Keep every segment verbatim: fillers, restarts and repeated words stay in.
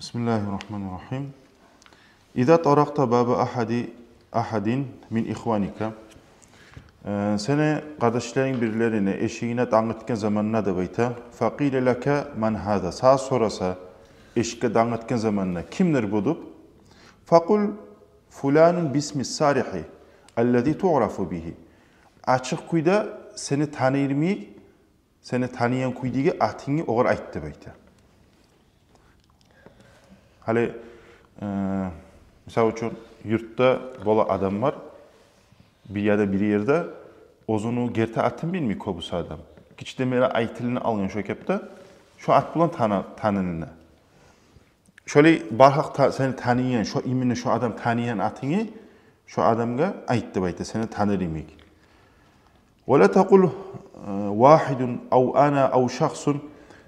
بسم الله الرحمن الرحيم. إذا طرقت باب أحد، أحد من إخوانك. Э, сени къардашларынг бирлерине эшигине дангъытгъан заманда деп айта. فقيل لك من هذا؟ Сагъа сораса, эшикге дангъытгъан заманда, кимдир бу деп. فقل فلان باسم الصارح الذي تعرف به. Ачыкъ кюйде сени таныймыйыкъ, сени таныйгъан кюйдеги атынгны огъар айт деп айта. Гьали, э, мисал учун, юртда бола адамлар, бир яда бир ерде оьзюню герти атын билмей кёбюсю адам. Гиччиден берли айтылына алгъан шо кепде, шо ат булан тана-, танылына. Шолай бар гьакъ та-, сени таныйгъан, шо именно шо адам таныйгъан атынгны шо адамгъа айт деп айта, сени таныймыйыкъ. ولا تقل, э, واحد أو أنا أو شخص.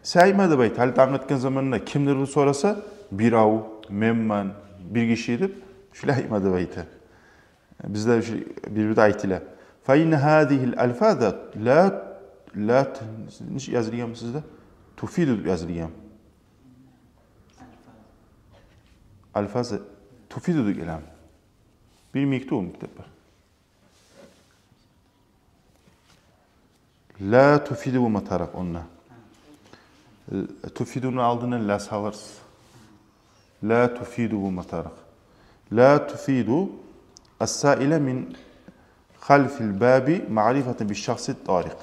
Сен айтма деп айта, гьали дангъытгъан заманда кимдир бу сораса, бирев, менмен, бир гиши деп, шолай айтма деп айта. Бизде шу бир-бирде айтыла. فإن هذه الألفاظ لا، لا т-, нечик язылгъан сизде? تفيد деп язылгъан. ألفاظ تفيد деп гелген. Бир мектубу мектеп бар. لا تفيد болма тарыкъ онда. تفيدну алдына لا саларсыз. لا تفيد болма тарыкъ. لا تفيد السائل من خلف الباب معرفة بالشخص الطارق.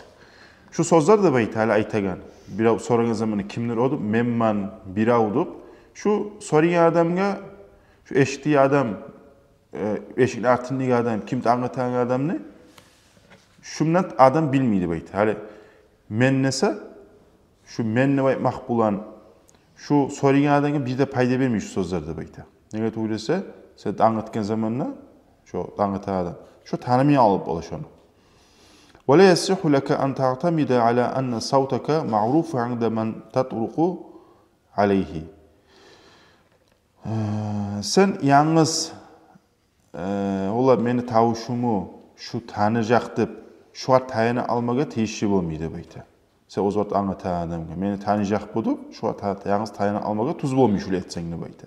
Шу сёзлер деп айта, гьали айтагъан. Бирев сорагъан заманда кимдир о деп, менмен, бирев деп. Шу сорайгъан адамгъа, шу эшитеген адам, э, эшикни артындагъы адам, ким дангъытагъан адамны, шундан адам билмей деп айта. Гьали мен десе, шу мен деп айтмакъ булан шу сорайгъан адамгъа бир де пайда бермей шу сёзлер деп айта. Неге тюгюл эсе, сен дангъытгъан заманда, шо дангъытагъан адам, шо танымай къалып бола шону. ولا يصح لك أن تعتمد على أن صوتك معروف عند من تطرق عليه. Э, сен янгыз, э, олар мени тавушумну шу таныжакъ деп, шугъар таяна алмагъа тийишли болмай деп айта. Сен оьзюнг дангъытагъан адамгъа, мени таныжакъ бу деп, шугъар та-, янгыз таяна алмагъа тюз болмай шулай этсенг деп айта.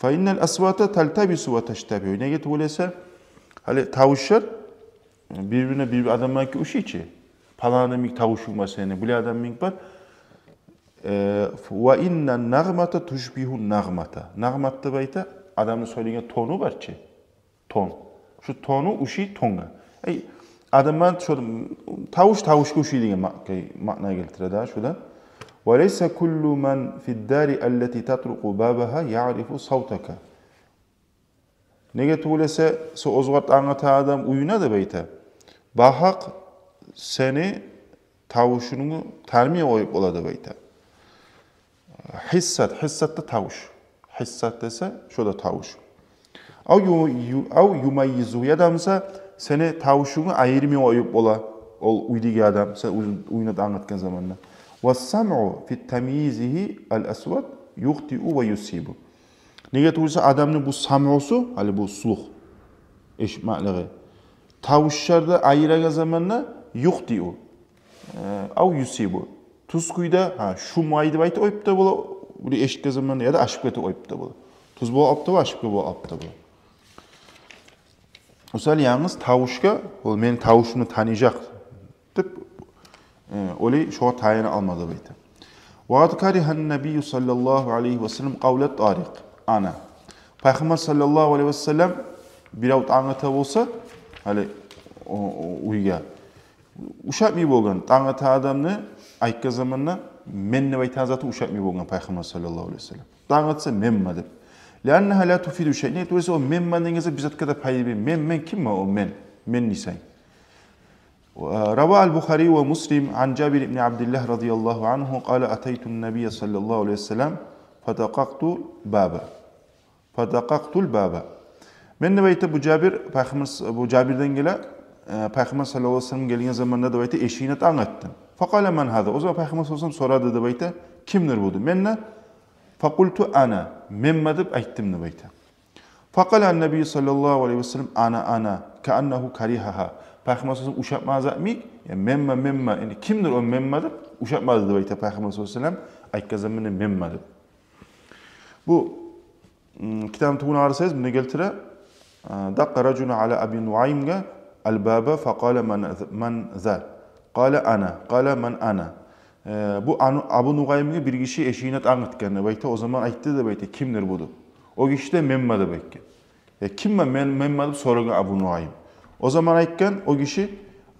فإن الأصوات تلتبس وتشتبه. Неге тюгюл эсе, гьали тавушлар бир-бирине, бир-бир адамларныки ушай чы. Палан адамныки тавушунг бар сени, булай адамныки бар. Э, وإن النغمة تشبه النغمة. Нагъмат деп айта, адамны сёйлейген тону бар чы. Тон. Шу тону ушай тонгъа. Эй, адамлар шо тавуш тавушгъа ушай деген ма-, маъна гелтире да шуда. وليس كل من في الدار التي تطرق بابها يعرف صوتك. Неге тюгюл эсе, сен оьзюнг дангъытагъан адам уьюнде деп айта, бар гьакъ сени тавушунгну танымай къоюп бола деп айта. Гьиссат, гьиссат да тавуш. Гьиссат десе, шо да тавуш. أو ي-، أو يميزه, яда буса сени тавушунгну айырмай къоюп бола ол уьйдеги адам, сен уьй-, уьюнде дангъытгъан заманда. والسمع في تمييزه الأصوات يخطئ ويصيب. Неге тюгюл эсе, адамны бу самъусу, гьали бу слух, эшитмеклиги, тавушланы айырагъан заманда يخطئ, э, أو يصيب. Тюз кюйде, гьа, шумай деп айтып къоюп да бола, бир эшитген заманда, яда ашып гетип къоюп да бола. Тюз болуп да бола, ашып гетип болуп да бола. Мисал, янгыз тавушгъа, ол мени тавушумну таныжакъ деп, э, олай шогъар таяна алма деп айта. وقد كره النبي صلى الله عليه وسلم قول الطارق أنا. Пайхаммар саллаллагьу алайгьи васаллам бирев дангъыта буса, гьали, о, о, уьйге, ушатмай болгъан, дангъытагъан адамны айтгъан заманда мен деп айтагъан затын ушатмай болгъан Пайхаммар саллаллагьу алайгьи васаллам. Дангъытса, менмен деп. لأنها لا تفيد شيئا. Неге тюгюл эсе, о менмен деген зат бир затгъа да пайда бермей. Мен, мен киммен о мен? Мен несен? روى البخاري ومسلم عن جابر بن عبد الله رضي الله عنه قال: أتيت النبي صلى الله عليه وسلم فدققت الباب. فدققت الباب. Мен деп айта бу Жабир, Пайхаммар с-, бу Жабирден геле, э, Пайхаммар саллаллагьу алайгьи васаллам гелген заманда деп айта, эшигине дангъыттым. فقال: من هذا؟ О заман Пайхаммар саллаллагьу алайгьи васаллам сорады деп айта, кимдир бу деп. Мен де فقلت: أنا, менмен деп айтдым деп айта. فقال النبي صلى الله عليه وسلم: أنا، أنا، كأنه كرهها. Пайхаммар саллаллагьу алайгьи васаллам ушатмагъан зат йимик, я, менмен, менмен, яни кимдир о менмен деп, ушатмады деп айта Пайхаммар саллаллагьу алайгьи васаллам айтгъан заманда менмен деп. Бу, м, китапны тюбюне къарасагъыз, муну гелтире. А, дакъкъа ражулун ала Аби Нуаймгъа аль-баба факъала: «Ман, ман за?» Къала: «Ана». Къала: «Ман ана?» Э, бу аны, Абу Нуаймгъа бир гиши эшигине тангъа этген деп айта. О заман айтды деп айта: «Кимдир бу?» деп. О гиши де: «Менмен» деп айтгъан. «Э, киммен мен, менмен?» деп сорагъан Абу Нуайм. О заман айтгъан о гиши: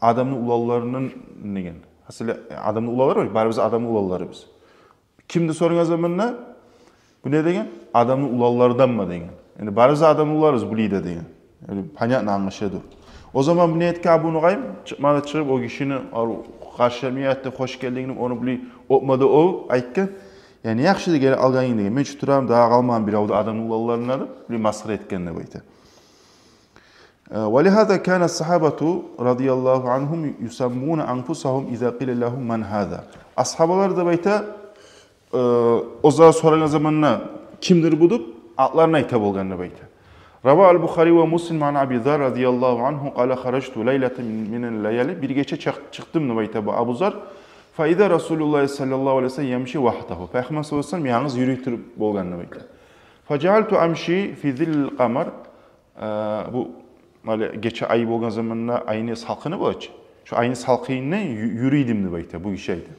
«Адамны уланларындан», деген. Асылы, э, адамны уланлары бар, барыбыз адамны уланларыбыз. «Кимдир?» сорагъан заманда бу не деген? «Адамны уланларынданман» деген. Энди барыбыз адамны уланларыбыз булай да деген. Яни понятно, англашылды. О заман бу не этген Абу Нуайм? Чыкъмады чыгъып, о гишини къаршыламай, айтды: «Хош гелдинг» деп, ону булай оьпмеди, о айтгъан: «Яни яхшы да гелип алгъанынг» деген. «Мен чю турам, дагъы къалмагъан бир авда адамны уланларындан» деп, булай масхара этген деп айта. Э, «Ва лигьаза кана ас-сагьабату радияллагьу ангьум юсаммуна анфусагьум иза къила лагьум: ман гьаза?» Асгьабалар деп айта, э, оьзлеге сорагъан заманда «Кимдир бу?» деп, атларын айта болгъан деп айта. Рава аль-Бухари ва Муслим ан Аби Зар радияллагьу ангьу къала: «Харажту лайлатан мин, мин аль-лаяли». Бир гече чыкъ-, чыкъдым деп айта бу Абу Зар. Фа иза Расулуллагь саллаллагьу алайгьи ва саллам ямши вагьдагьу. Пайхаммар саллаллагьу алайгьи ва саллам янгыз юрюй туруп болгъан деп айта. Фажаалту амши фи зиллиль къамар. Э, бу, гьали, гече ай болгъан заманда айны салкъыны бола чы. Шо айны салкъынында ю-, юрюй эдим деп айта бу гиши, айта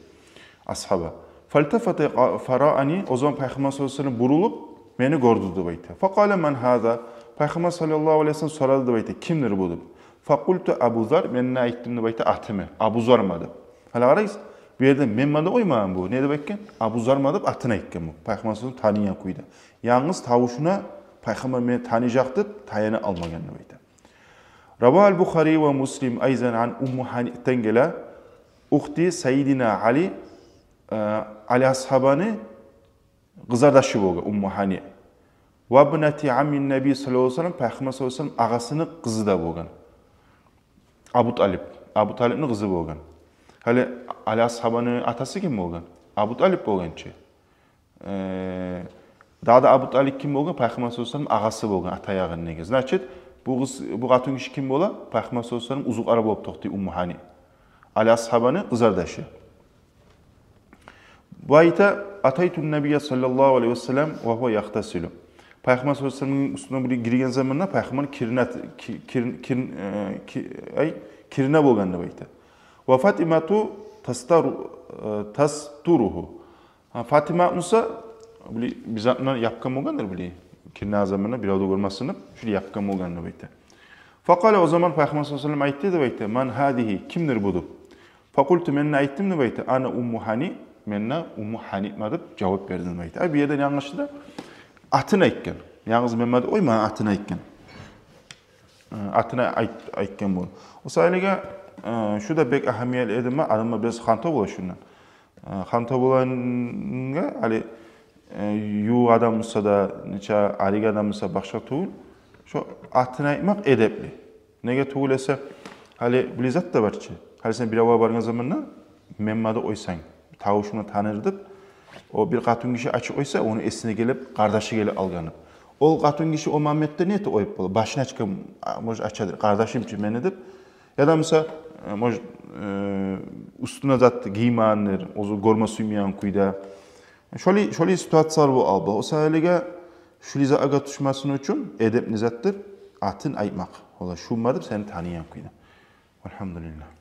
асгьаба. Фальтафата ка-, фараани, о заман Пайхаммар саллаллагьу алайгьи ва саллам бурулуп, мени гёрдю деп айта. Факъала: «Ман гьаза?» Пайхаммар саллаллагьу алайгьи ва саллам сорады деп айта: «Кимдир бу?» деп. Факъулту: «Абу Зар», мен де айтдым деп айта атымны, «Абу Зарман» деп. Гьали къарайсыз, бу ерде «менмен» деп къоймагъан бу. Не деп айтгъан? «Абу Зарман» деп атын айтгъан бу. Пайхаммар саллаллагьу алайгьи ва саллам таныйгъан кюйде. Янгыз тавушуна Пайхаммар мени таныйжакъ деп таяна алмагъан деп айта. Рава аль-Бухари ва Муслим айзан ан Умму Гьаниътан геле, ухти Сайидина Али, э, Али асгьабаны къызардашы болгъан Умму Гьаниъ. Ва бнати амми Наби саллаллагьу алайгьи ва саллам, Пайхаммар саллаллагьу алайгьи ва саллам агъасыны къызы да болгъан. Абу Талип, Абу Талипни къызы болгъан. Гьали Али асгьабаны атасы ким болгъан? Абу Талип болгъан чы. Э, дагъы да Абу Талип ким болгъан? Пайхаммар саллаллагьу алайгьи ва саллам агъасы болгъан, ата ягъындагъы. Значит, бу къыз, бу къатынгиши ким бола? Пайхаммар саллаллагьу алайгьи ва саллам узукъара болуп токътай Умму Гьаниъ. Али асгьабаны къызардашы. Бу айта: «Атайту Набия саллаллагьу алайгьи ва саллам ва гьува ягътасилу». Пайхаммар саллаллагьу алайгьи ва салламны уьстюне бир гирген заманда Пайхаммар кирине, ки-, кирин-, кирин-, э, ки-, ай, кирине болгъан деп айта. Ва Фатимату тастару-, э, тастуругьу. Гьа, Фатима буса, булай, бир затны япгъан болгъандыр, булай, киринеген заманда бирев де гёрмесин деп, шулай япгъан болгъан деп айта. Факъала, о заман Пайхаммар саллаллагьу алайгьи ва саллам айтды деп айта: «Ман гьазигьи, кимдир бу?» деп. Факъулту, мен де айтдым деп айта: «Ана Умму Гьаниъ, мен де Умму Гьаниъман» деп жавап бердим деп айта. Гьа, бу ерден янгылышды да, атын айтгъан. Янгыз «менмен» деп къоймай, атын айтгъан. Э, атын айт-, айтгъан бу. О саялыгъа, э, шу да бек агьамиятлы эдим, адамлар бираз ханта бола шундан. Э, ханта болагъангъа, гьали, э, ювукъ адам буса да, нече арек адам буса, башгъа тюгюл, шо атын айтмакъ эдепли. Неге тюгюл эсе, гьали, булай зат да бар чы. Гьали сен бир авгъа баргъан заманда «менмен» деп къойсанг, тавушунгну таныр деп, о бир къатынгиши ачып къойса, ону эсине гелип, къардашы гелип алгъаны. Ол къатынгиши о моментде не этип къоюп бола? Башын ачгъан, а, может, ачадыр, «Къардашым чы мени» деп. Яда буса, э, может, э, уьстюне зат гиймегендир, оьзю гёрме сюймейген кюйде. Шолай, шолай ситуациялар бола алып бола. О саялыгъа шолай затгъа тюшмесин учун эдепни затдыр атын айтмакъ. Ола шунман деп сени таныйгъан кюйде. Альгьамдулиллагь.